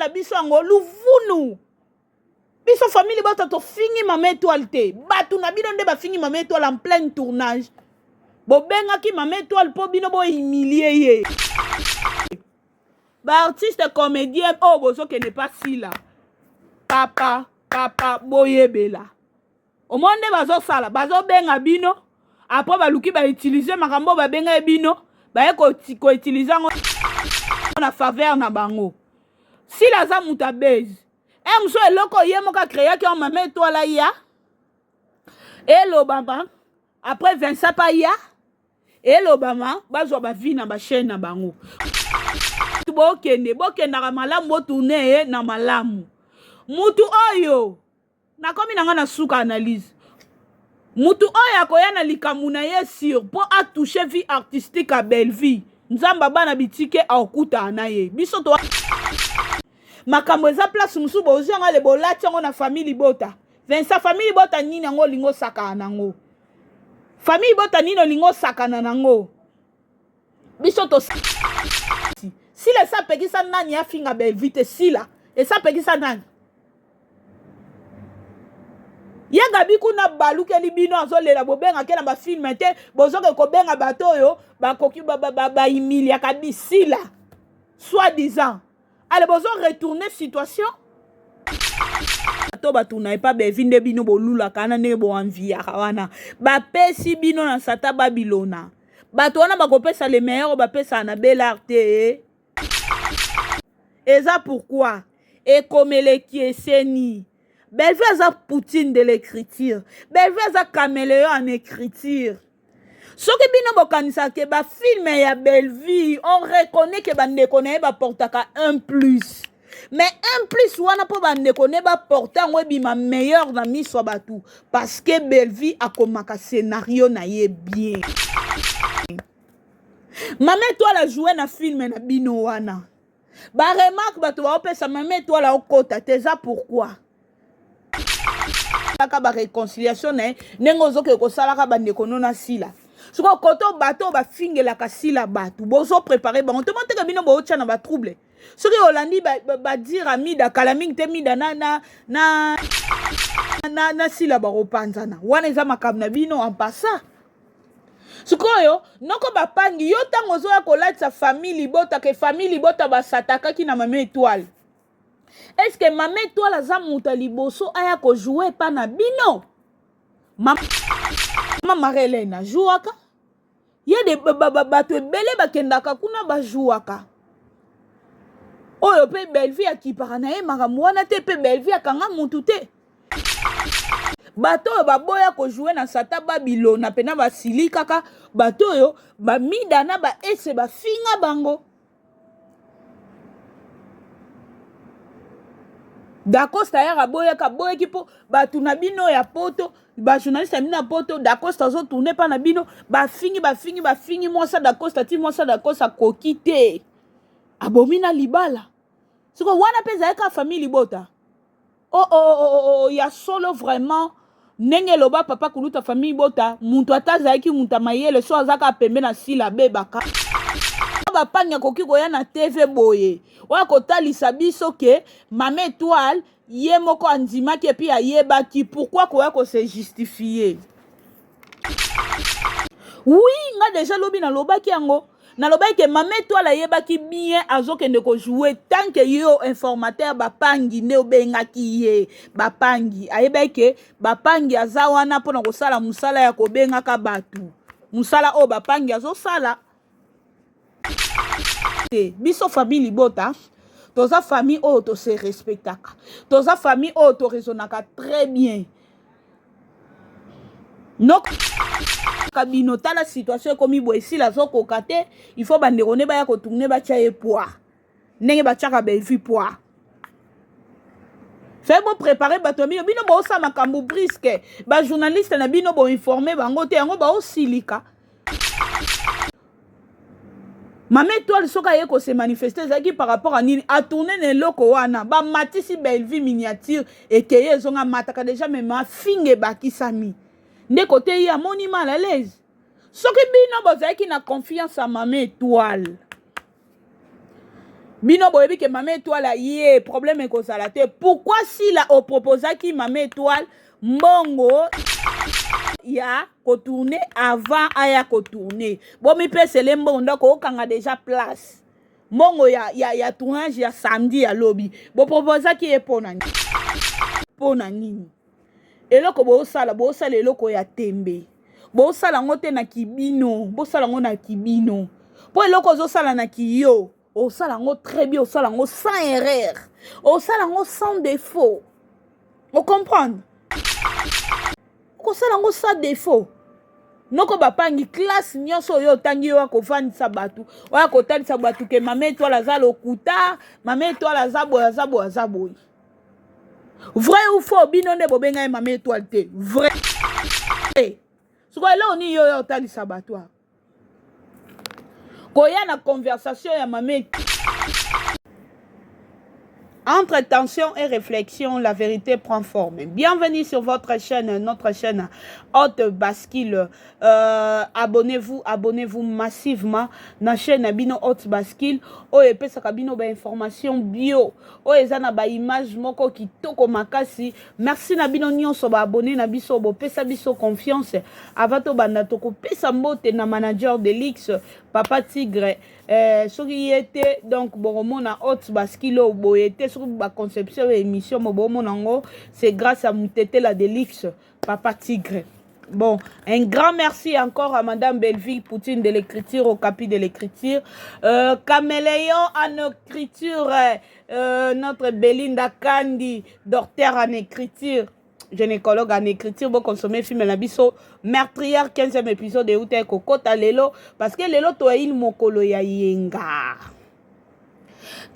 botiela biso yango luvunu. Biso famille libota tofingi mama Etoile te. Bato na bino nde bafingi mama Etoile en plein tournage. Bobengaki mama Etoile mpo bino bo humilier ye. Ba artiste comédien oyo bozokende pa Sila. Papa, papa boyebela. Omoni nde bazosala, bazobenga bino après baluki ba utiliser makambo oyo babengaki bino, baye ko utiliser yango na faveur na bango. Sila aza moto ya base. Eh mosusu eloko ye moko acreaki yango mama Etoile aya elobama après Vincent pa ya elobama bazwa ba vie na ba chaîne na bango. Bokende bokendaka malamu botourne ye na malamu. Mutu oyo Nakomi na nga na suka analyse. Mutu oyo akoya na likambo na ye sur po a toucher vie artistique ya Bellevue. Nzambe bana bitike akutana na ye. Biso to makambo eza place mosusu bozwi yango ale bolati yango na famille libota. Vincent famille libota nini yango olingi osakana nango? Famille libota nini olingi osakana nango? Biso to Sila esi apekisa nani afinga Bellevue te Sila esi apekisa nani? Ye Gabi kuna balukeli bino azolela bobengake na bafilme te bozoke kobenga bato oyo bakoki bahumiliaka ba, ba bisila soit disant ale bozo retourner situation to batuna epa Bellevue nde bino bolulaka wana ndenge boenviaka wana bapesi bino na sata babilona bato wana bakopesa le meilleur oyo bapesaka na Bel'Art te eza pourquoi ekomela ekeseni Bellevue aza Poutine de l'écriture Bellevue aza caméléon en écriture soki bino bokanisaka ke bafilme ya Bellevue on reconnaît ke bandeko na ye baportaka un plus mais un plus wana mpo bandeko ne baporte yango ebima meilleur na miso ya bato parce que Bellevue akomaka scénario na ye bien. Mama Etoile ajoue na filme na bino wana ba remarque bato baopesa mama Etoile aokota te eza pourquoi kaka ba réconciliation na ye ndenge ozokende kosalaka bandeko no na Sila sikoyo koto bato oyo bafingelaka Sila bato bozo prépare bango to moteka bino bootya na batrouble soki olandi badire ba Mida kala mingi te Mida na, na, na, na, na Sila bakopanzana wana eza makambo na bino en passant. Sikoyo noko bapangi yo ntango ozoya kolatisa famille libota ke famille libota basatakaki na mama Etoile est ce que mama Etoile aza moto ya liboso aya kojoue epa na bino? Mama Marie-Hélène ajouaka ye de bato ebele bakendaka kuna bajouaka oyo mpe Bellevue akipaka na ye makambo wana te mpe Bellevue akanga mutu te. Bato oyo baboya kojoue na sata babilona mpena basili kaka bato oyo bamida na baese bafinga bango. Dacosta yaka aboyaka aboyaki mpo bato na bino ya poto bajournaliste ya bino ya poto Dacosta azotourne mpa na bino bafingi bafingi bafingi mwasa Dacosta ti mwasa Dacosta akoki te abomi na libala siko wana mpe ezalaki kaka famille libota. Oh, oh, oh, oh, oh, ya solo vraiment ndenge eloba papa kuluta famille bota moto ata azalaki moto ya mayele so aza kaka pembe na Sila abebaka bapangi akoki koya na TV boye oyo akotalisa biso ke mama Etoile ye moko andimaki epuis ayebaki pourquoi koya kose justifier. Oui, nga deja lobi nalobaki yango nalobaki ke mama Etoile ayebaki bien azokende kojoue tant que yo informateur bapangi nde obengaki ye bapangi ayebaki ke bapangi aza wana mpona kosala mosala ya kobengaka bato mosala oyo bapangi azosala te. Biso famille libota toza famille oyo tose respectaka toza famille oyo toraisonnaka très bien noka bino tala situation ekomi boye Sila azokoka te il faut bandeko nde baya kotourne batya ye poids ndenge batiaka Bellevue poids fai boprépare bato ya bino bino boosala makambo briske bajournaliste na bino boinforme bango te yango baosilika. Mama Etoile soki aye ko se manifester ezalaki par rapport à nini? A tourner na eloko wana bamatisi Bellevue miniature ekeye ezonga mataka deja me mafinga ebakisami nde kote ye amoni mal à l'aise. Soki bino bozalaki na confiance ya Mama Etoile. Bino boyebi ke mama Etoile aye, problème ekozala te. Pourquoi Sila oproposaki mama Etoile mbongo ya kotourne avant aya kotourne? Bomipesele mbongo ndako okanga deja place. Mbongo ya, ya, ya tournage ya samedi ya lobi. Boproposaki ye pona nini? Pona nini? Eloko bosala, bosala eloko ya tembe. Bosala yango te na kibino, bosala yango na kibino. Po eloko ozosala na kiyo, osala yango très bien, osala yango sans erreur, osala yango sans défaut. O comprendre? Okosala yango sans défaut. Noko bapangi classe nyonso oyo otangi yo akofandisa bato, oyo akotalisa bato ke mama Etoile aza lokuta, mama Etoile aza boye, aza boye, aza boye. Vrai ou faux, bino nde bobenga ye mama Etoile te. Vrai. Sikoyo eloko nini yo oyo otalisa bato awa? Koya na conversation ya mama Entre tension et réflexion, la vérité prend forme. Bienvenue sur votre chaîne, notre chaîne Haute Bascule. Abonnez-vous, abonnez-vous massivement na chaîne bino Haute Bascule. Oyo epesaka bino ba information bio. Oyo eza na ba image moko kitoko makasi. Merci na bino nyonso ba abonné na biso, bopesa biso confiance. Avant tobanda tokopesa mbote na manager de luxe, Papa Tigre. Soki ye te donc bokomona Haute Bascule oyo boye te, soki ba conception ya émission mo bomona yango, c'est grâce à Mutetela de luxe, Papa Tigre. Bon, un grand merci encore à Madame Belleville Poutine de l'écriture, au capi de l'écriture, Caméléon en écriture, notre Belinda Kandi, docteur en écriture, gynécologue en écriture. Bon, consommer film na biso meurtrière 15e épisode euta kokota lelo, parce que lelo toa il mokolo ya yenga.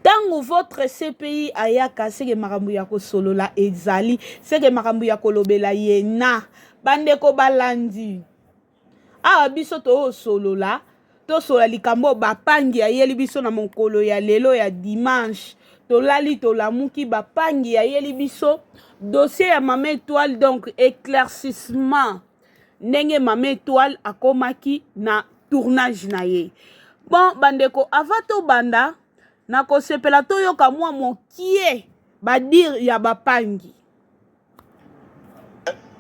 Tango votre CPI ayaka, seke makambo ya kosolola ezali, seke makambo ya kolobela yena. Bandeko balandi. Awa biso toosolola, tosola likambo bapangi ayeli biso na mokolo ya lelo ya dimanche. Tolali tolamuki, bapangi ayeli biso dossier ya Mama Etoile, donc éclaircissement ndenge Mama Etoile akomaki na tournage na ye. Bon bandeko, avant tobanda nakosepela toyoka mwa mokie badire ya bapangi.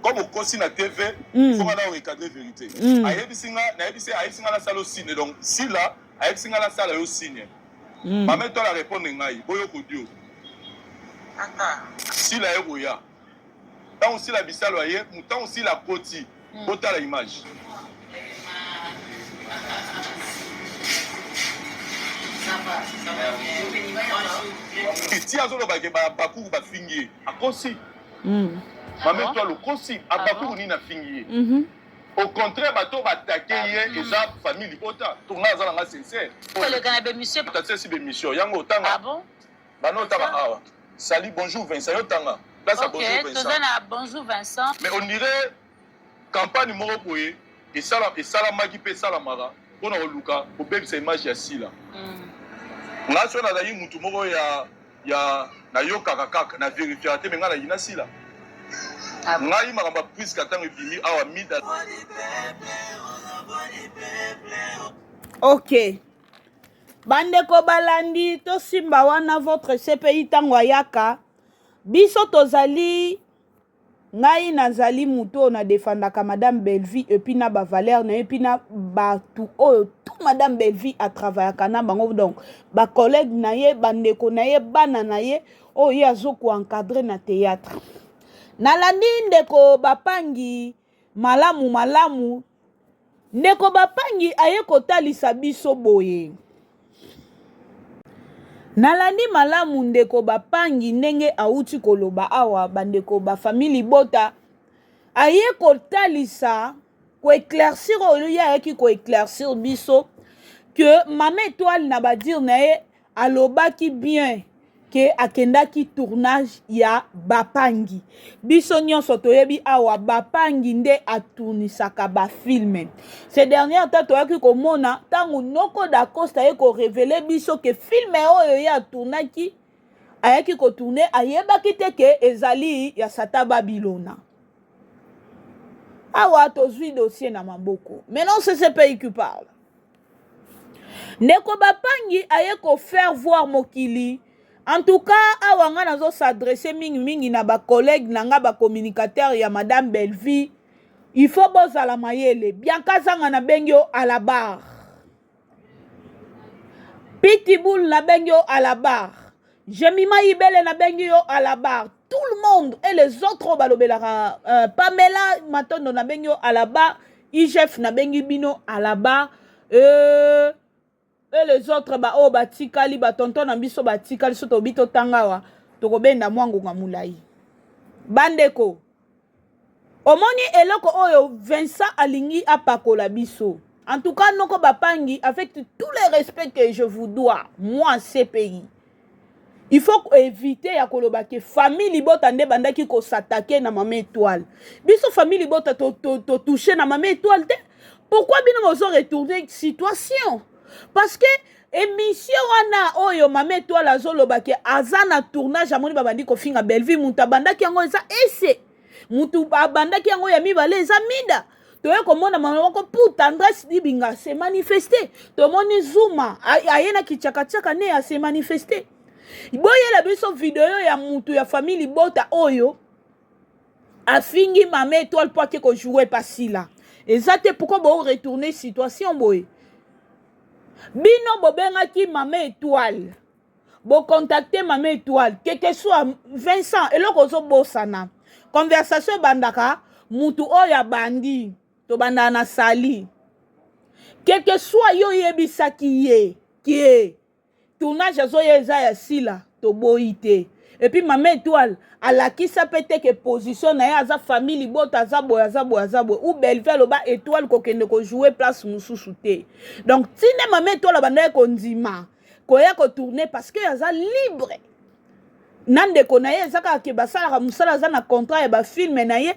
Comme okosi na TV, faut nga na recadrer vérité. Ayebisi nga, nayebisi, ayebisi nga nasala yo signe. Donc Sila ayebisi nga nasala yo signe. Mama Etoile a répondre ngai, boyoko dio. Sila ye koya. Tango Sila bisalo aye, tango Sila koti, botala image. Ti azoloba ke ba bakuru bafingi ye, akosi. Mama Etoile okosi, abakuru nini afingi ye? Au contraire, bato batake ye eza famille libota. To nga aza na nga sincère. Koleka na bemission. Tatie si bemission yango otanga. Ah bon? Bano otanga awa. Salut, bonjour Vincent, yo tanga. Place à Ok, bonjour Vincent. toza na bonjour Vincent. Mais on dirait campagne moko boye esala esalamaki pe esalamaka mpona koluka kobebisa image ya Sila. Nga so nazali mutu moko ya ya nayokaka kaka na vérifiaka te, me nga nayina Sila. Ah bon? Ngai makambo ya Priska ntango ebimi awa mida. Ok. Bandeko balandi tosimba wana votre CPI ntango ayaka biso tozali, ngai nazali moto oyo na defendaka Madame Bellevue et puis na ba valeur na ye, puis na bato oyo tout Madame Bellevue a travaillaka na bango, donc ba collègue na ye, bandeko na ye, bana na ye oyo ye azo ko encadrer na théâtre. Nalandi ndeko bapangi malamu malamu, ndeko bapangi aye kotalisa biso boye. Nalandi malamu ndeko bapangi ndenge awuti koloba awa, bandeko ba famille libota aye kotalisa ko éclaircir oyo ye ayaki ko éclaircir biso que Mama Etoile na ba dire na ye alobaki bien ke akendaki tournage ya bapangi. Biso nyonso toyebi awa bapangi nde atournisaka ba film. Ces derniers temps toyaki komona ntango noko da Costa ye ko révéler biso ke film oyo ye atournaki, ayaki kotourne, ayebaki te ke ezali ya Satan Babylona. Awa tozwi dossier na maboko. Maintenant c'est ce pays qui parle. Ndeko bapangi aye ko faire voir mokili. En tout cas, awa nga nazo s'adresser mingi mingi na ba collègues na nga ba communicateurs ya madame Bellevue. Il faut bozala mayele. Bianca Zanga na bengi yo à la barre. Pitbull na bengi yo à la barre. Jemima Ibele na bengi yo à la barre. Tout le monde et les autres oyo balobelaka Pamela Matondo na bengi yo à la barre. IGF na bengi bino à la barre. Et les autres ba oyo batikali ba tonton na biso batikali so tobi totanga awa tokobenda mwa ngonga molai. Bandeko, omoni eloko oyo Vincent alingi apakola biso. En tout cas, noko bapangi, avec tout le respect que je vous dois, moi CPI, il faut éviter ya koloba ke famille libota nde bandaki kosatake na mama étoile. Biso famille libota to, to, to touche na mama étoile te. Pourquoi bino bozo retourner situation? Parce que émission wana oyo mama étoile azoloba ke aza na tournage amoni babandi kofinga Bellevue, mutu abandaki yango eza ese. Mutu abandaki yango ya mibale eza mida. Toye komona mama moko pour Tendresse Dibinga se manifester. Tomoni Zuma aye na kichakachaka ne a se manifester. Boyela biso video ya mutu ya famille libota oyo afingi mama étoile po ake ko jouer pasila. Eza te pourquoi bo retourner situation boye. Bino bobengaki mama étoile. Bo contacter mama étoile quelque soit Vincent eloko ozobosana. Conversation ebandaka mutu oyo abandi tobandaka na sali. Quelque soit yo yebisaki ye ke tournage azoya eza ya sila toboyi te. Et puis mama étoile alakisa pe te ke position na ye aza famille libota aza boye aza boye aza boye ou Bellevue aloba étoile kokende ko jouer place mosusu te. Donc tinde mama étoile abandaki kondima koya ko tourner parce que aza libre na ndeko na ye eza kaka ke basalaka mosala aza na contrat ya ba film na ye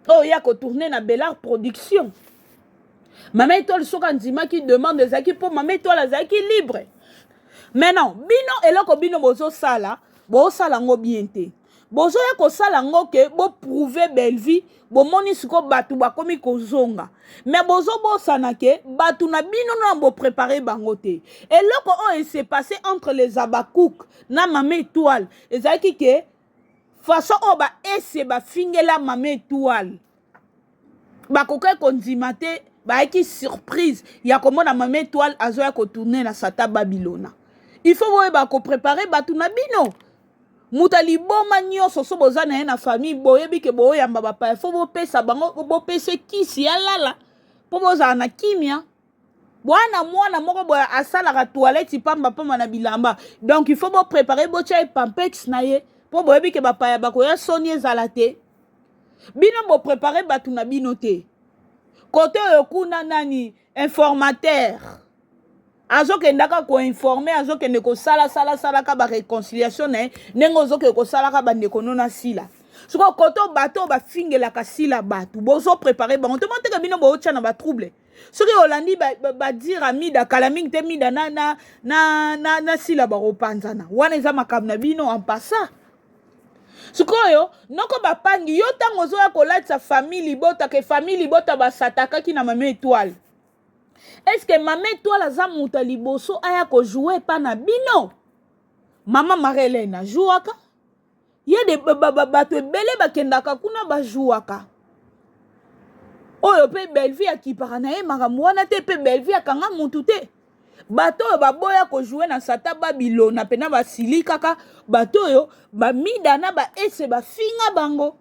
oyo ya ko tourner na Bellar Production. Mama étoile soki andimaki demande ezalaki mpo mama étoile azalaki libre. Mais non, bino eloko bino bozosala, bozosala yango bien te. Bozoya kosala yango ke bo prouver Bellevue, bomoni siko bato bakomi kozonga. Mais bozobosana ke bato na bino na bo préparer bango te. Eloko oyo s'est passé entre les Abakouk na mama étoile ezalaki ke façon oyo ba ese bafingela mama étoile bakoki kondima te, bayaki surprise ya komona mama étoile azoya kotourner na Sata Babylona. Il faut boyeba kopréparer bato na bino. Moto liboma nyonso so boza na ye na famille boyebi ke boyamba bapaya, fo bopesa bango, bopesa kisi ya lala mpo bozala na kimia. Bwana mwana moko boye asalaka toilette pamba pamba na bilamba, donc il faut bopréparer botya ye pampex na ye mpo boyebi ke bapaya bakoya soni ezala te. Bino bopréparer bato na bino te. Kote oyo kuna nani informateur azokendaka koinformer, azokende kosala sala salaka ba réconciliation na ye ndenge ozokende kosalaka bandeko no na sila. Sikoyo kote bato oyo bafingelaka sila bato bozoprépare bango te, moteke bino bootya na batrouble. Soki olandi badira mida kala mingi te mida na, na, na, na, na sila bakopanzana wana eza makambo na bino en passant. Sikoyo noko bapangi yo ntango ozoya kolatisa famille libota ke famille libota basatakaki na mama étoile. Est-ce que mama étoile aza moto ya liboso aya kojouer epa na bino? Mama Marie-Hélène ajouaka ye de bato ebele bakendaka kuna bajouaka. Oyo mpe Bellevue akipaka na ye makambo wana te, mpe Bellevue akanga mutu te. Bato oyo baboya kojouer na Sata Babylona mpena basili kaka bato oyo bamida na baese bafinga bango.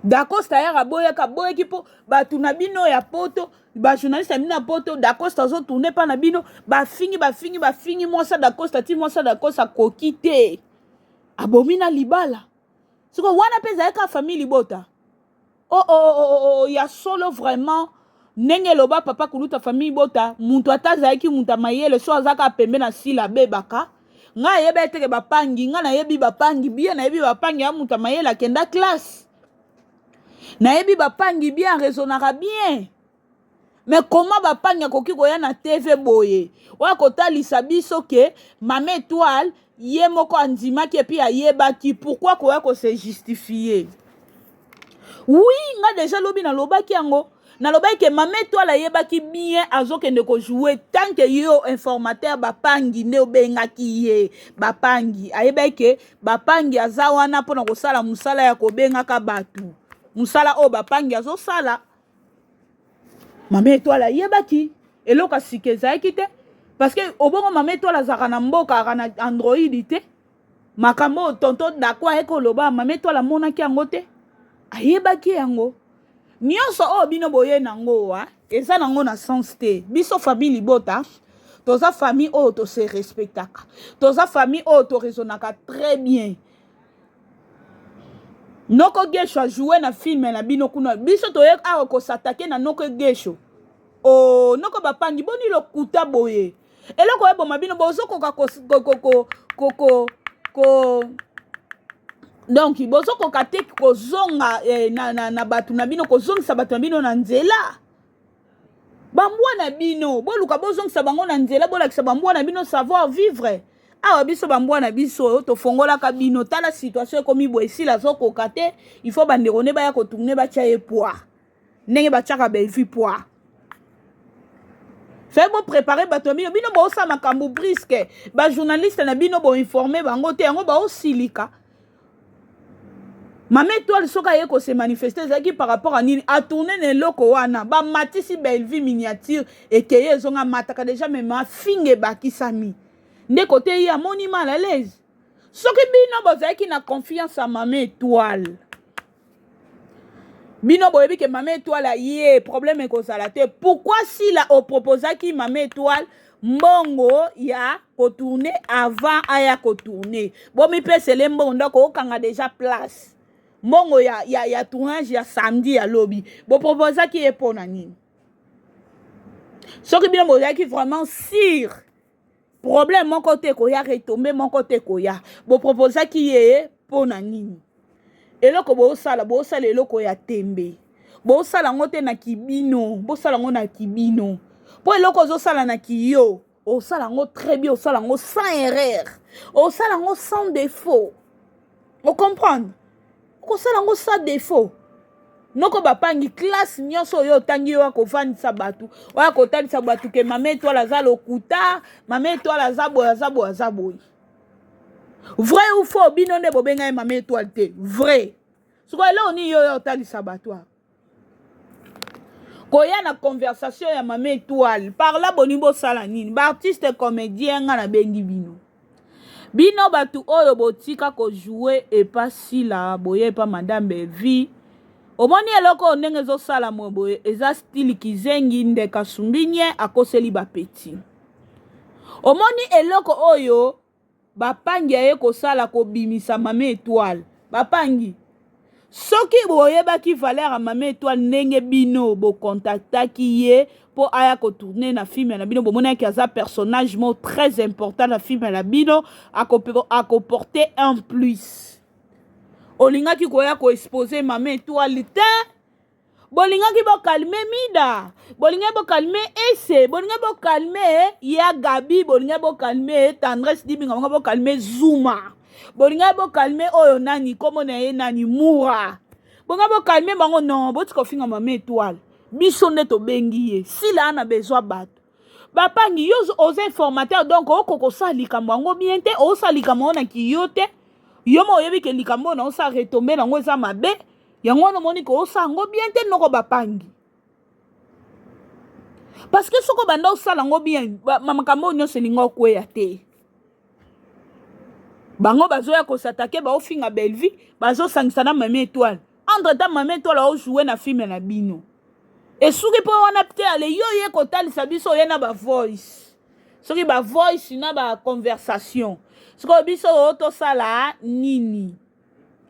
Dacosta yaka aboyaka aboyaki mpo bato na bino ya poto, bajournaliste ya bino ya poto, Dacosta azotourne mpa na bino, bafingi bafingi bafingi mwasa Dacosta ti mwasa Dacosta akoki te, abomi na libala. Siko wana mpe ezalaki kaka famille libota. Oh, oh, oh, oh, ya solo vraiment ndenge eloba papa kuluta famille bota mutu ata azalaki mutu ya mayele so azaka pembe na sila abebaka. Ngai ayebi eteke bapangi, ngai nayebi bapangi bien, nayebi bapangi ya mutu ya mayele akenda classe, nayebi bapangi bien, raisonnaka bien. Mais comment bapangi akoki koya na TV boye oyo akotalisa biso ke mama étoile ye moko andimaki epi ayebaki, pourquoi koya kose justifier? Oui, nga déjà lobi nalobaki yango. Nalobaki ke Mama Etoile ayebaki bien azokende kojoue tant que yo informateur bapangi nde obengaki ye bapangi. Ayebaki ke bapangi aza wana mpona kosala mosala ya kobengaka bato, mosala oyo bapangi azosala. Mama Etoile ayebaki eloko ya sika ezalaki te, parce que obongo Mama Etoile azalaka na mboka, azalaka na android te. Makambo oyo tonton Dako aye koloba, Mama Etoile amonaki yango te, ayebaki yango. Nyonso oyo bino boye nango wa eza nango na sens te. Biso famille libota toza famille oyo to se respectaka, toza famille oyo to raisonnaka très bien. Noko Gesho a joué na film na bino kuna, biso toye awa kosatake na Noko Gesho. Oh, noko bapangi boni lokuta boye. Eloko eboma bino bozokoka ko ko ko ko ko ko donc bozokoka te kozonga eh, na, na, na bato na bino, kozongisa bato na bino na nzela. Bambwa na bino boluka bozongisa bango na nzela, bolakisa bambwa na bino savoir vivre. Awa biso bambwa na biso tofongolaka bino, tala situation ekomi boye, esila azokoka te, il faut bandeko nde baya kotourne batya ye poids ndenge batiaka Bellevue poids. Fai boprépare bato ya bino, bino bosala makambo briske, bajournaliste na bino boinforme bango te, yango baosilika. Mama Etoile soki aye kose manifeste ezalaki par rapport à nini? Atourne na eloko wana, bamatisi Bellevue miniature ekeye ezonga, mataka deja me mafinga ebakisami nde kote ye amoni mal à l'aise. Soki bino bozalaki na confiance ya Mama Etoile, bino boyebi ke Mama Etoile aye problème ekozala te. Pourquoi Sila oproposaki Mama Etoile mbongo ya kotourne avant aya kotourne? Bomipesele mbongo ndako okanga deja place, mbongo ya, ya, ya tournage ya samedi ya lobi boproposaki ye mpo na nini? Soki bino bozalaki vraiment sûr problème moko te koya, retombe moko te koya, boproposaki ye mpo na nini? Eloko bosala, bosala eloko ya tembe, bosala yango te na kibino, bosala yango na kibino, mpo eloko ozosala na kiyo osala yango très bien, osala yango sans erreur, osala yango sans défaut, ocomprendre, okosala yango sans défaut. Noko bapangi classe nyonso oyo otangi yo akovandisa bato, oyo akotalisa bato ke Mama Etoile aza lokuta, Mama Etoile aza boye, aza boye, aza boye. Vrai ou faux, bino nde bobenga ye Mama Etoile te, vrai. Sikoyo eloko nini yo oyo otalisa bato awa? Koya na conversation ya Mama Etoile par là, boni bosala nini? Baartiste comédien nga nabengi bino, bino bato oyo botika kojoue epa Sila, boye epa Madame Bellevue. Omoni eloko oyo ndenge ezosala mwe boye, eza style kizengi ndeka sumbinie akoseli bapeti. Omoni eloko oyo bapangi aye kosala, kobimisa Mama Etoile. Bapangi, soki boyebaki valeur ya Mama Etoile ndenge bino bokontaktaki ye mpo aya kotourne na filme na bino, bomonaki aza personnage mo très important na filme na bino, akoporte un plus. Olingaki koya koexpose Mama Etoile te, bolingaki bokalme Mida, bolingaki bokalme Ese, bolingaki bokalme ya Gabi, bolingaki bokalme Tendresse Dibinga, bolingaki bokalme Zuma, bolingaki bokalme oyo nani kombo na ye nani Mura, bolingaki bokalme bango. Non, botika kofinga Mama Etoile, biso nde tobengi ye. Sila ana bezwa bato bapangi yo oza informateur, donc okoka kosala likambo yango bien te, osala likambo yango na kiyo te. Yo mo oyebi ke likambo oyo na osala retombe nango eza mabe, yango wana omoni ke osala yango bien te. Noko bapangi, parce que soki obanda osala yango bien, makambo oyo nyonso elingi okweya te. Bango bazoya kosatake, baofinga Bellevue, bazosangisa na Mama Etoile. Entre temps Mama Etoile aojoue na filme na bino, esuki mpo wana te. Ale yo ye kotalisa biso oye na bavoice, soki bavoice na baconversation, sikoyo biso oyo tosala nini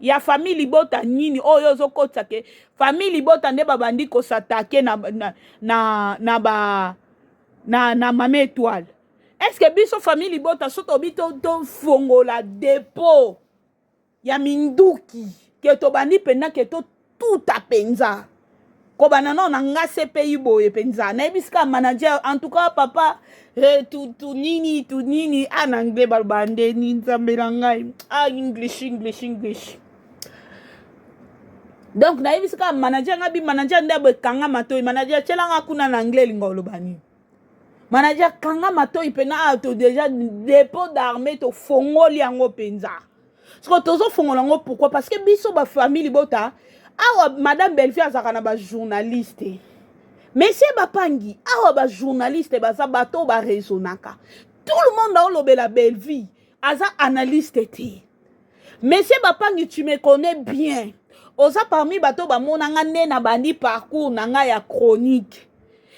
ya famille libota? Nini oyo ozokotisa ke famille libota nde babandi kosatake na, na, na, na, ba, na, na Mama Etoile? Est ce que biso famille libota so tobi tofongola to dépôt ya minduki ke tobandi mpenza ke totuta mpenza kobanda nao na nga CPI boye mpenza, nayebisi kaka manager, en tout cas papa eh, tu, tu nini tu nini ah, na anglais baloba ndeni? Nzambe na ngai, ah, English, English, English. Donc nayebisi kaka manager nga bi manager nde boye kanga matoi. Manager tiela nga kuna na anglais elinga oloba nini? Manager kanga matoi mpena awa to déjà dépôt d'armée tofongoli yango mpenza. Sikoyo tozofongola yango pourquoi? Parce que biso bafamille libota awa madame Bellevue azalaka na bajournaliste. Monsieur Bapangi, awa bajournaliste baza bato baraisonnaka. Tout le monde aolobela Bellevue aza analyste te. Monsieur Bapangi, tu me connais bien. Oza parmi bato bamona nga nde na bandi parcours na nga ya chronique.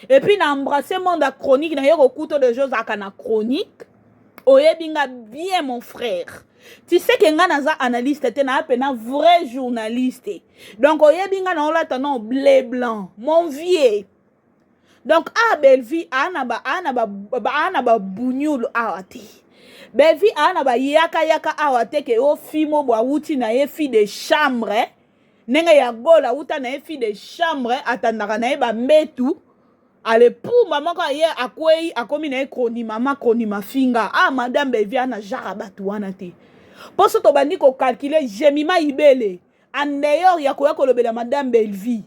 Et puis na embrasser monde ya chronique na ye kokuta deja ozalaka na chronique. Oyebi nga bien mon frère. Tu sais que nga naza analyste te, na pena vrai journaliste. Donc oyebi nga na olata non bleu blanc, mon vieux. Donc a Bellevue ana ba ana ba ana ba bunyulu awa te. Bellevue ana ba yaka yaka awa te ke o fimo bo awuti na ye fille de chambre. Ndenge ya gola awuta na ye fille de chambre atandaka na ye ba mbetu. Ale pumba moko aye akwei akomi na ye kroni mama kroni mafinga. Ah madame Bellevue ana genre batu wana te. Poso tobandi ko calculer Jemima Ibele en dehors ya koya kolobela madame Bellevue.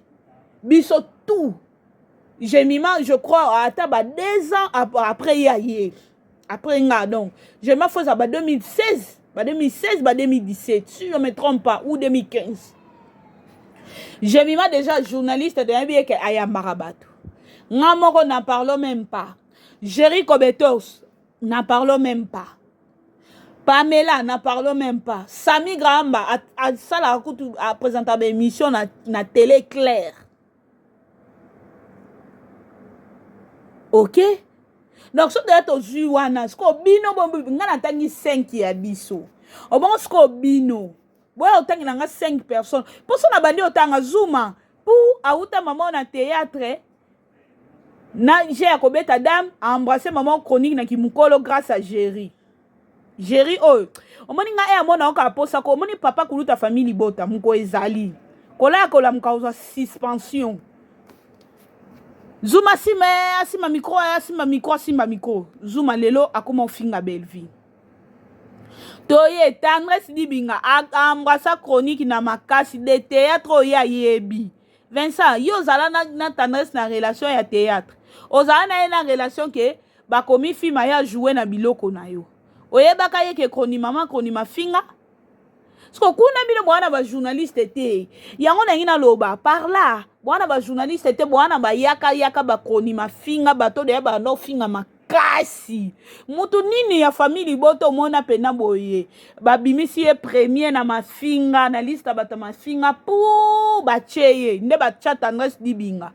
Biso tout Jemima je crois ata ba 2 ans après ye aye. Après nga donc Jemima faut ba 2016, ba 2016 ba 2017 si je me trompe pas ou 2015. Jemima déjà journaliste de yebi ke ayambaka bato. Nga moko n'en parlons même pas. Jerry Kobetos n'en parlons même pas. Pamela n'en parlons même pas. Sami Gramba asalaka kutu aprésenta ba émission na télé claire. Ok? Donc soki toya tozwi wana sikoyo bino nga natangi 5 ya biso. Obongo sikoyo bino boya otangela nga 5 personnes. Poso na bandi otanga Zuma pour auta mama na théâtre na j'ai ya kobeta dame a embrasser maman chronique na kimukolo grâce à Jerry. Jerry oyo omoni nga e amona oka posa ko omoni papa kuluta famille libota muko ezali kola kolamuka ozwa suspension. Zuma sima asimba micro asimba micro asimba micro Zuma lelo akoma ofinga Bellevue. Toye Tendresse Dibinga a embrassa chronique na makasi de théâtre oyo ayebi. Vincent, yo ozala na Tendresse na relation ya théâtre. Ozala na ye na relation ke bakomi film ya jouer na biloko na yo. Oyebaka ye ke chroni mama chroni mafinga. Siko kuna bino bwana ba journaliste te. Yango nangi naloba par là, bwana ba journaliste te, bwana ba yaka yaka ba chroni mafinga bato de ba no finga makasi. Mutu nini ya famille liboto omona pena boye. Babimisi ye premier na mafinga na liste bato mafinga pour batie ye nde batia Tendresse Dibinga.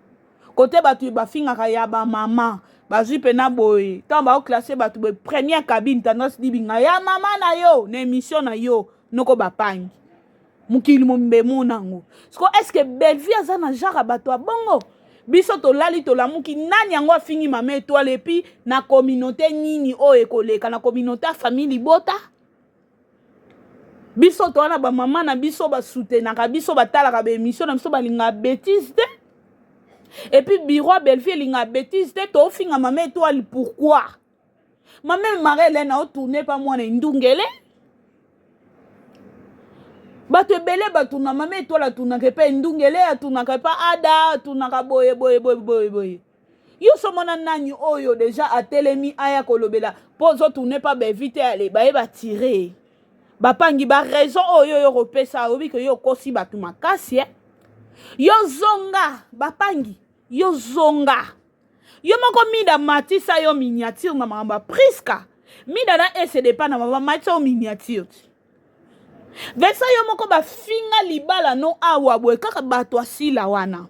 Kote bato bafingaka ya ba mama bazwi pena boye ntango baoklasse bato boye première cabine Tendresse Dibinga ya mama na yo na émission na yo noko bapangi mokili mombe monango. Siko est-ce que Bellevue aza na genre ya bato ya bongo? Biso tolali tolamuki nani yango afingi mama étoile et puis na communauté nini oyo ekoleka na communauté ya famille libota? Biso towana ba mama na biso basoutenaka biso batalaka ba émission na biso balingaka bêtise te. Et puis bureau ya Bellevue elingaka bêtise te, tofinga mama étoile pourquoi? Mama Marie-Hélène a tourné pa mwana ndungele. Bato ebele batuna mama étoile atunaka epa ndungele, atunaka epa ada, atunaka boye boye boye boye boye. Yo somona nani oyo deja atelemi aya kolobela po ozo tourner pa Bellevue te ale baye ba tirer. Bapangi ba raison oyo yo kopesa oyebi ke yo okosi bato makasi eh. Yo zonga bapangi, yo zonga. Yo moko Mida matisa yo miniature na makambo ya Priska. Mida na SDP na mama matisa yo miniature. Vincent yo moko bafinga libala no awa boye kaka bato asila wana.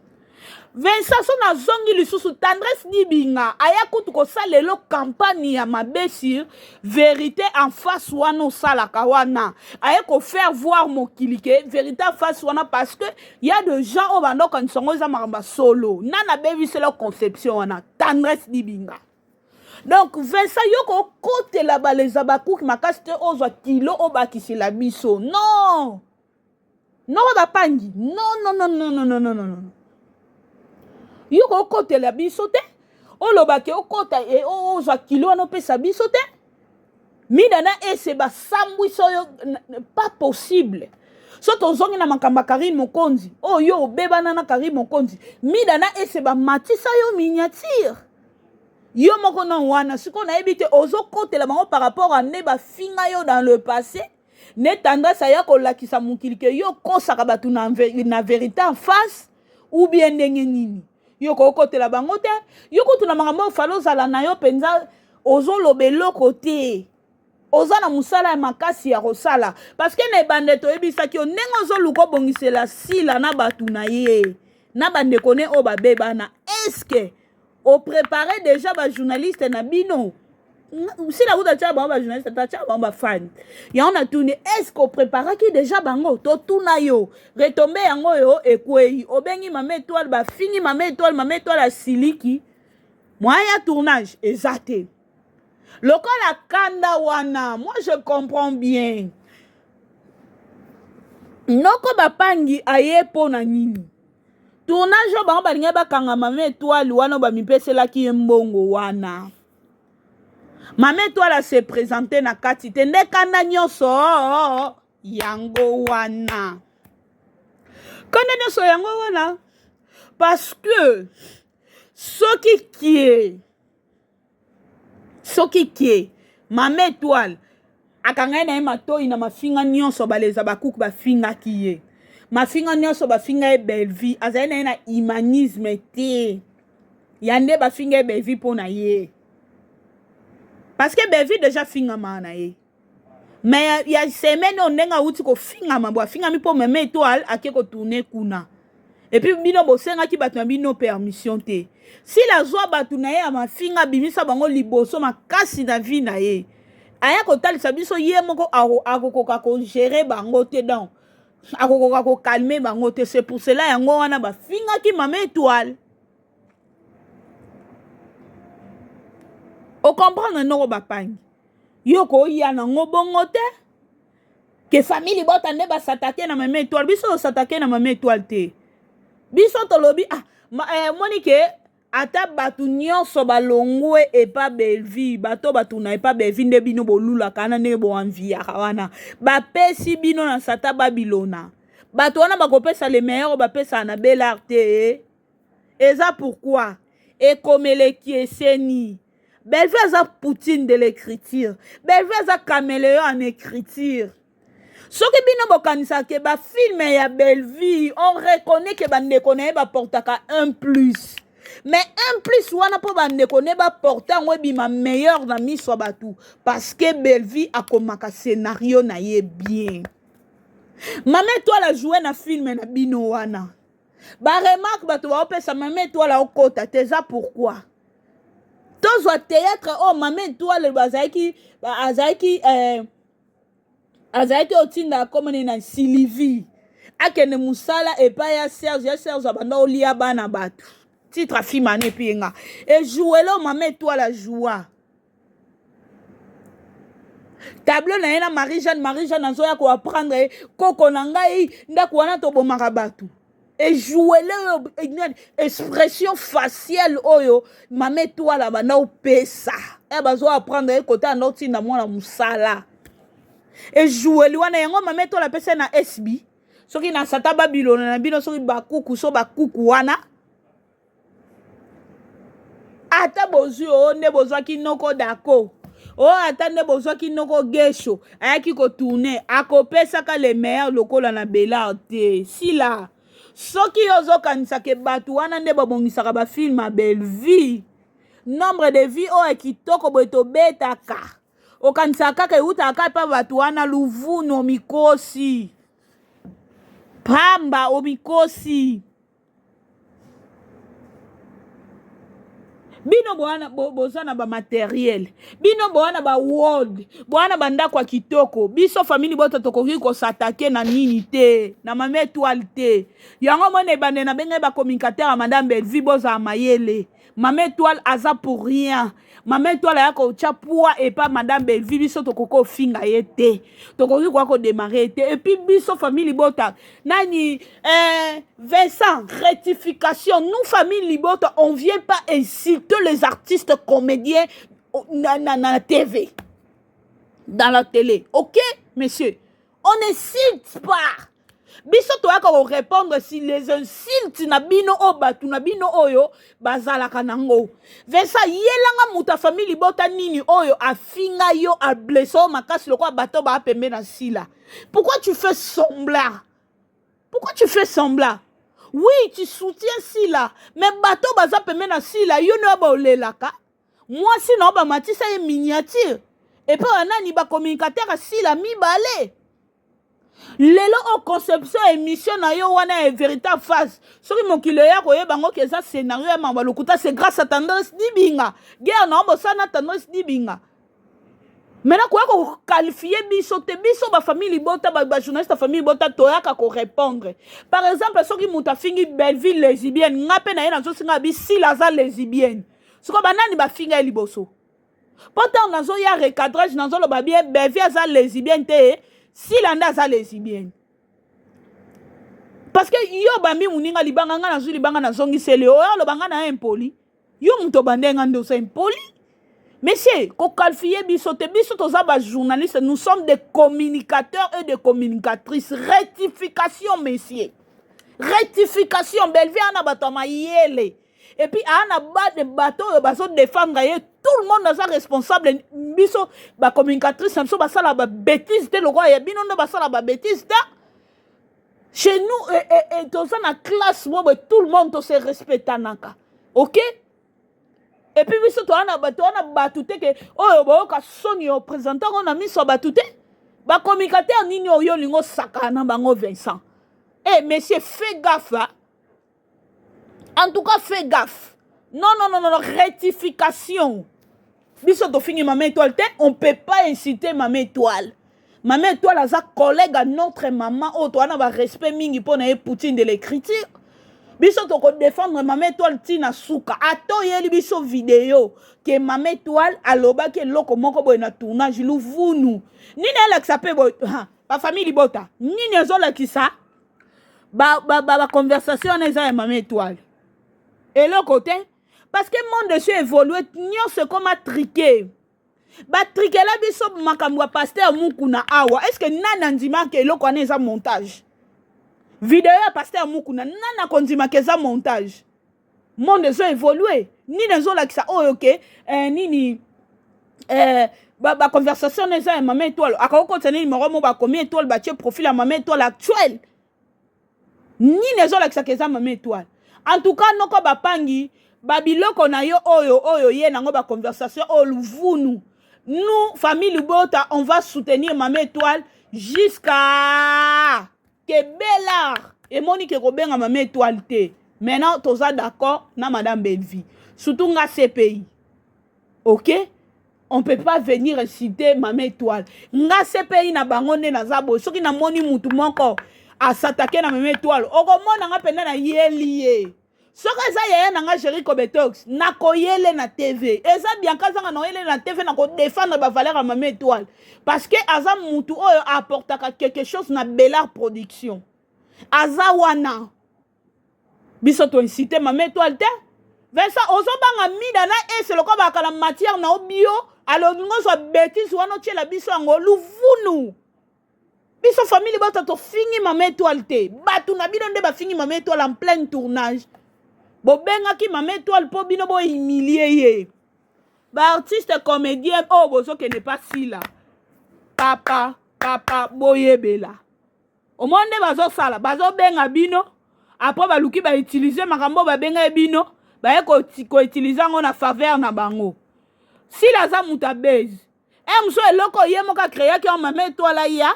Vincent so nazongi lisusu Tendresse Dibinga aya kutu kosala lelo campagne ya mabe sur vérité en face wana osalaka wana aye ko faire voir mokili ke vérité en face wana parce que y a de gens oyo banda okanisa yango eza makambo ya solo nana abebisela conception wana Tendresse Dibinga. Donc Vincent yo kokotela baleza bakuki makasi te ozwa kilo obakisela biso non noko bapangi non non non non non non non non yo kokotela biso te olobake okota e ozwa kilo wana opesa biso te Mida na ese basambwisi oyo pas possible. So tozongi na makambo ya Karine Mokonzi oyo yo obebana na Karine Mokonzi, Mida na Ese bamatisa yo miniature yo moko na wana. Sikoyo nayebi te ozokotela bango par rapport a nde bafinga yo dans le passé, ne tendresse aya kolakisa mokili ke yo okosaka bato na, na verité en face ou bien ndenge nini yo kokotela bango te. Yo kutu na makambo oyo fale ozala na yo mpenza, ozoloba eloko te, oza na mosala ya makasi ya kosala parce que na ebande toyebisaki yo ndenge ozoluka obongisela Sila na bato na ye na bandeko ne oyo babebana. Est-ce oprépare déjà bajournaliste na bino? Sila kuta tia bango bajournaliste, tatia bango bafani yango. Natuni, est ce que opreparaki déjà bango? Totuna yo retombe yango oyo ekwei. Obengi Mama Étoile, bafingi Mama Étoile, Mama Étoile asiliki, moyen ya tournage eza te lokola kanda wana. Moi, je comprends bien noko bapangi aye mpo na nini tournage oyo bango balingai bakanga Mama Étoile wana oyo bamipeselaki ye mbongo wana. Mama Étoile ase présente na kati te, nde kanda nyonso yango wana, kanda nyonso yango wana, parce que soki kie Mama Étoile akanga ye na ye matoi na mafinga nyonso baleza bakuku bafingaki ye, mafinga nyonso bafinga ye, Bellevie azali na ye na humanisme te ya nde bafinga ye Bellevie mpo na ye, parce que Bellevie déjà fingamaka na ye. Mais ya semaine oyo, ndenge awuti kofingama bo, afingami mpo Mama Étoile ake kotourner kuna, et puis bino bosengaki bato na bino permission te. Sila azwa bato na ye ya mafinga, abimisa bango liboso makasi na vie na ye, aya kotalisa biso ye moko akokoka kogérer bango te, donc akokoka kocalmer bango te. C'est pour cela yango wana bafingaki Mama Étoile. Ocomprendre ndoko bapangi yo koya nango bongo te ke famille libota nde basatake na Mama Étoile. Biso tosatake na Mama Étoile te. Biso tolobi ah, moni ke ata bato nyonso balongwe epa Bellevie, bato batuna epa Bellevie nde bino bolulaka wana, ndenge boenviaka wana, bapesi bino na sata Babilona. Bato wana bakopesa le meilleur oyo bapesaka na Belar te. Eza pourquoi ekomeleki eseni. Bellevie aza Poutine de l'écriture, Bellevie aza caméléon en écriture. Soki bino bokanisaka ke bafilm ya Bellevie, on reconnaît ke bandeko na ye baportaka un plus, mais un plus wana mpo bandeko ne baporte yango ebima meilleur na miso ya bato, parce que Bellevie akomaka scénario na ye bien. Mama Étoile ajoue na film na bino wana, baremarque bato baopesa Mama Étoile aokota te. Eza pourquoi tozwa théâtre oyo Mama Étoile bazalaki azalaki otinda akomani na Sylvie akende mosala epai ya Serge, ya Serge abanda olia bana bato. Titre afilm wana epi ye nga ejouele Mama Étoile ajoua tableau na ye na Marie Jeanne. Marie Jeanne azoya koapprendre ye koko na ngai ndako wana tobomaka bato. Ejouele oyo expression faciale oyo Mama Étoile abanda opesa e bazo apprendre ye kota anda otinda mwana mosala, ejoueli wana yango Mama Étoile apesa na SB soki na sata Babilona na bino, soki bakuku so bakuku wana ata bozwi oyo nde bozwaki noko dako oyo, ata nde bozwaki noko Gesho ayaki kotourner, akopesaka le meilleur lokola na Belar te. Sila, soki yo ozokanisa ke bato wana nde babongisaka bafilm ya Bellevie, nombre de vie oyo ya kitoko boye tobetaka, okanisaka kaka eutaka kaka mpa bato wana, luvunu, omikosi pamba, omikosi. Bino bowana boza na bamatériel, bino bowana baworld, bowana bandako ya kitoko. Biso famille bota tokoki kosatake na nini te, na Mama Étoile te. Yango mona ebande na bengai bacommunicateur ya Madame Bellevie, bozala mayele. Mama Étoile aza pour rien. Mama Étoile aya kotya poids epa Madame Bellevie. Biso tokoki kofinga ye te, tokoki koya kodémarrer ye te. Et puis biso famille libota nani, Vincent, rectification: nous, famille libota, on vient pas insulter les artistes comédiens na TV, dans la télé. Ok monsieur, on n'insulte pas. Biso toyaka korépondre si les insultes na bino oyo bato na bino oyo bazalaka nango. Vincent, yelanga moto ya famille libota nini oyo afinga yo, ablesse oyo makasi lokola bato baa pembe na Sila? Pourquoi tu fais semblant? Pourquoi tu fais semblant? Oui, tu soutiens Sila, mais bato baza pembe na Sila, yo nde baolelaka mwasi na yo, bamatisa ye miniature epai ya nani? Bacommunicateur ya Sila mibale. Lelo oyo conception ya émission na yo wana ya véritable face, soki mokili oya koyeba yango ke eza scénario ya makambo lokuta, c'est grâce à Tendresse Dibinga. Guerre na yo bosala na Tendresse Dibinga. Maintenant koya koqualifier biso te. Biso bafamille libota, bajournaliste ya famille libota, toyaka korépondre. Par exemple, soki moto afingi Belleville lesbienne, nga mpe na ye nazosinga bisila aza lesbienne. Sikoyo banani bafinga ye liboso? Mpo ntango nazoya recadrage, nazoloba bien, Belleville aza lesbienne te, Sila nde aza lesbienne. Parce que yo bambi moninga libanga, nga nazwi libanga, nazongiseli oyo aloba nga na ye impoli. Yo moto obande nga nde oza impoli. Monsieur, koqualifier biso te. Biso toza bajournaliste, nous sommes des communicateurs et des communicatrices. Rectification, monsieur, rectification. Belleville ana bato ya mayele et puis aa na bato oyo bazodéfendre ye. Tout le monde aza responsable. Biso bacommunicatrice na biso basala babêtise te lokola ya bino nde basala babêtise te. Chez nous, toza na classe mo boye, tout le monde tose respectanaka, ok? Et puis biso toza na bato te ke oyo boyoka soni oprésente yango na miso ya bato te. Bacommunicateur nini oyo olingi osakana na bango, Vincent? Eh monsieur, fais gaffe, hein? En tout cas, fais gaffe. Non, non, non, non, rectification. Biso tofingi Mama Étoile te. On peut pas inciter Mama Étoile. Mama Étoile aza collègue à notre maman oyo toza na barespect mingi mpo na ye, Poutine de l'écriture. Biso tokodéfendre Mama Étoile ntina suka. Ata oyeli biso video ke Mama Étoile alobaki eloko moko boye na tournage, luvunu nini elakisa mpe boye? Bafamille libota, nini ezolakisa baconversation wana eza ya Mama Étoile? Eloko te, parce que monde esi évolue, nyonso ekoma truqué. Batrikela biso makambo ya pasteur Mukuna awa. Est ce que nani andimaka eloko wana eza montage? Video ya pasteur Mukuna, nani akondimaka eza montage? Monde ezo évolue. Nini ezolakisa oyo ke nini baconversation ba eza ya Mama Étoile? Akoki kotisa nini moko mo bakomi Étoile, batie profil ya Mama Étoile actuel. Nini ezolakisaka eza Mama Étoile? En tout cas, noko bapangi babiloko na yo oyo oyo ye nango baconversation oyo luvunu. Nous, famille libota, on va soutenir Mama Étoile jusqu'à ke Belar emoni ke kobenga Mama Étoile te. Maintenant toza d'accord na madame Bellevie, surtout nga CPI, ok? On peut pas venir inciter Mama Étoile. Nga CPI na bango nde naza boye. Soki namoni mutu moko asatake na Mama Étoile, okomona nga mpenza nayeli ye. Soki eza yaya na nga Jerico Betox, nakoyele na TV. Eza Bianka azanga, nakoyele na TV, nakodéfendre bavaleur ya Mama Étoile, parce que aza mutu oyo apportaka quelque chose na Belar Production. Aza wana. Biso toincite Mama Étoile te. Vincent, ozobanga mida na ese lokola baka na matière na obio alolingo ozwa bétise wana otiela biso yango luvunu. Biso famille bato tofingi Mama Étoile te. Bato na bino nde bafingi Mama Étoile en plein tournage. Bobengaki Mama Étoile mpo bino bohumilie ye. Baartiste comédien oyo bozokende pa Sila, papa papa, boyebela. Omoni nde bazosala, bazobenga bino, après baluki bautiliser makambo oyo babenga ye bino, baye koutiliser yango na faveur na bango. Sila aza moto abase e mosu eloko ye moko acréaki yango. Mama Étoile aya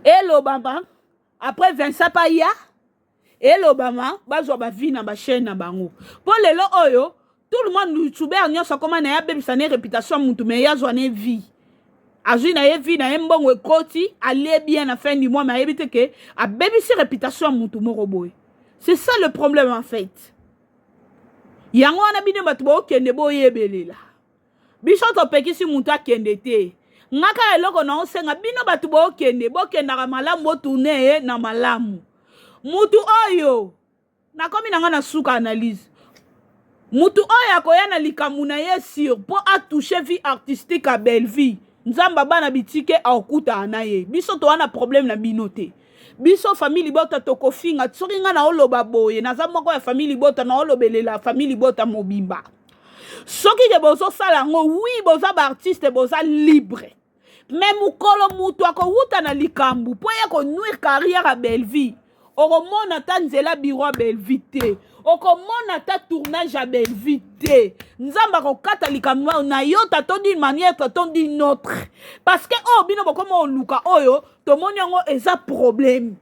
elobama, après Vincent pa ya elobama, bazwa bavi na bachaîne na bango. Mpo lelo oyo tout le monde, youtubeur nyonso akoma na ye abebisa ne réputation ya mutu, mais ye azwa ne vie, azwi na ye vie na ye, mbongo ekoti, alie bien na fin du mois, mais ayebi te ke abebisi réputation ya mutu moko boye. C'est ça le problème en fait. Yango wana bino bato bookende, boyebelela. Biso topekisi mutu akende te. Nga kaka eloko na osenga bino bato bookende, bokendaka malamu, botourne ye na malamu. Mutu oyo nakomi na nga na suka analyse, mutu oyo akoya na likambo na ye sur mpo atouche vie artistique ya Belleville, Nzambe abana bitike, akokutana na ye. Biso toza na problème na bino te. Biso famille libota tokofinga. Soki nga naoloba boye, naza moko ya famille libota, naolobelela famille libota mobimba. Soki ke bozosala yango, oui, boza baartiste, boza libre. Mais mokolo moto akowuta na likambo mpo ye konuire carrière ya Bellevue, okomona ata nzela bureau ya Bellevue te, okomona ata tournage ya Bellevue te. Nzambe akokata likambo na yo tantôt d'une manière, tantôt d'une autre, parce que oyo bino bokoma oluka, oyo tomoni yango eza problème.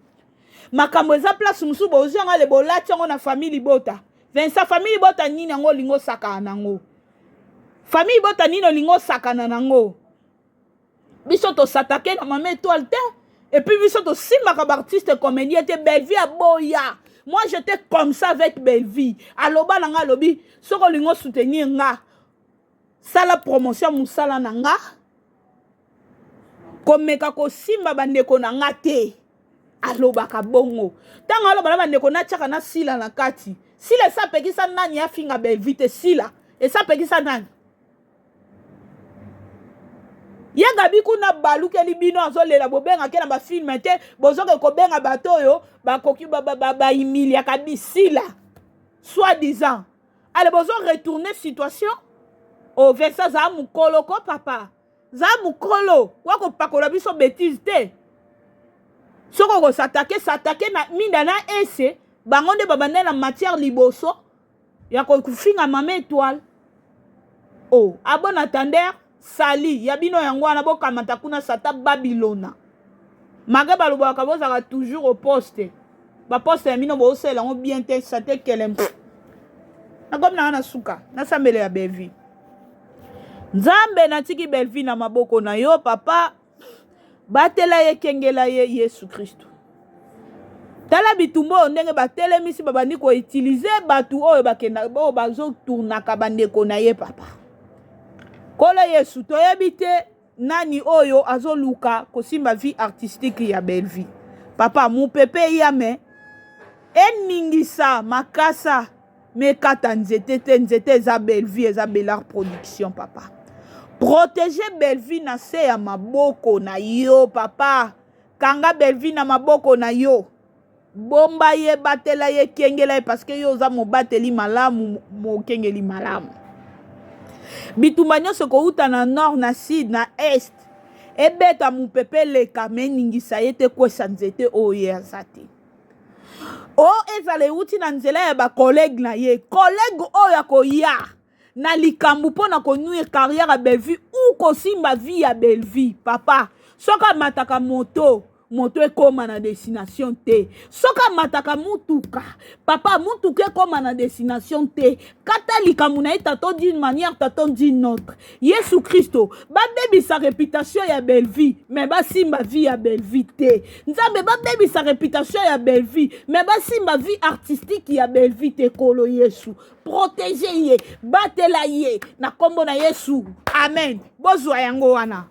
Makambo eza place mosusu, bozwi yango ale, bolati yango na famille libota. Vincent, famille libota nini yango olingi osakana nango? Famille libota nini olingi osakana nango? Biso tosatake na Mama Étoile te, et puis biso tosimbaka baartiste comédien te. Bellevue aboya. Moi, j'étais comme ça avec Bellevue. Aloba na nga, alobi: soki olingi osoutenir nga, sala promotion mosala na nga, komeka kosimba bandeko na nga te. Alobaka bongo. Ntango aloba na bandeko, natiaka na Sila na kati. Sila esi apekisa nani afinga Bellevue te? Sila esi apekisa nani? Ye Gabi kuna balukeli bino, azolela, bobengake na bafilm te, bozoke kobenga bato oyo bakoki bahumiliaka bisila, soi disant. Ale, bozo retourner situation. O Vincent, zala mokolo ko papa, zala mokolo wa kopakola biso bétise te. Soki okosatake, satake na Minda na Ese, bango nde babanda na matière liboso ya kofinga Mama Étoile. O à bon entendeur, sali ya bino yango wana, bokamata kuna sata babilona mage. Balobaka bozalaka toujours au poste, baposte ya bino bozosalela yango bien te. Sate kelem, nakomi nanga na suka. Nasambele ya Bellevue. Nzambe, natiki Bellevue na maboko na yo, papa. Batela ye, kengela ye, Yesu Kristo. Tala bitumba oyo ndenge batelemisi, babandi koutiliser bato oyo bakenda, oyo bazotournaka bandeko na ye. Papa Nkolo Yesu, toyebi te nani oyo azoluka kosimba vie artistique ya Bellevue. Papa, mopepe eyame eningisa makasa, mekata nzete te. Nzete eza Bellevue, eza Bellar Production. Papa, protège Bellevue na se ya maboko na yo. Papa, kanga Bellevue na maboko na yo, bomba ye, batela ye, kengela ye, parce que yo oza mobateli malamu, mokengeli malamu. Bitumba nyonso ekouta na nord, na sud, na est, ebeta mopepe eleka, me eningisa ye te, kwesa nzete oyo ye aza te. O ezala euti na nzela ya bacollègue na ye, collègue oyo akoya na likambo mpo na konuire carrière ya Bellevue ou kosimba vie ya Bellevue, papa, soki amataka moto, moto ekóma na destination te. Soki amataka mutuka, papa, mutuka ekóma na destination te. Kata likambo na ye tantôt d'une manière, tantôt d'une autre. Yesu Kristo, babebisa réputation ya Bellevue, mais basimba vie ya Bellevue te. Nzambe, babebisa réputation ya Bellevue, mais basimba vie artistique ya Bellevue te. Kolo Yesu, protège ye, batela ye na nkombo na Yesu, amen. Bozwa yango wana.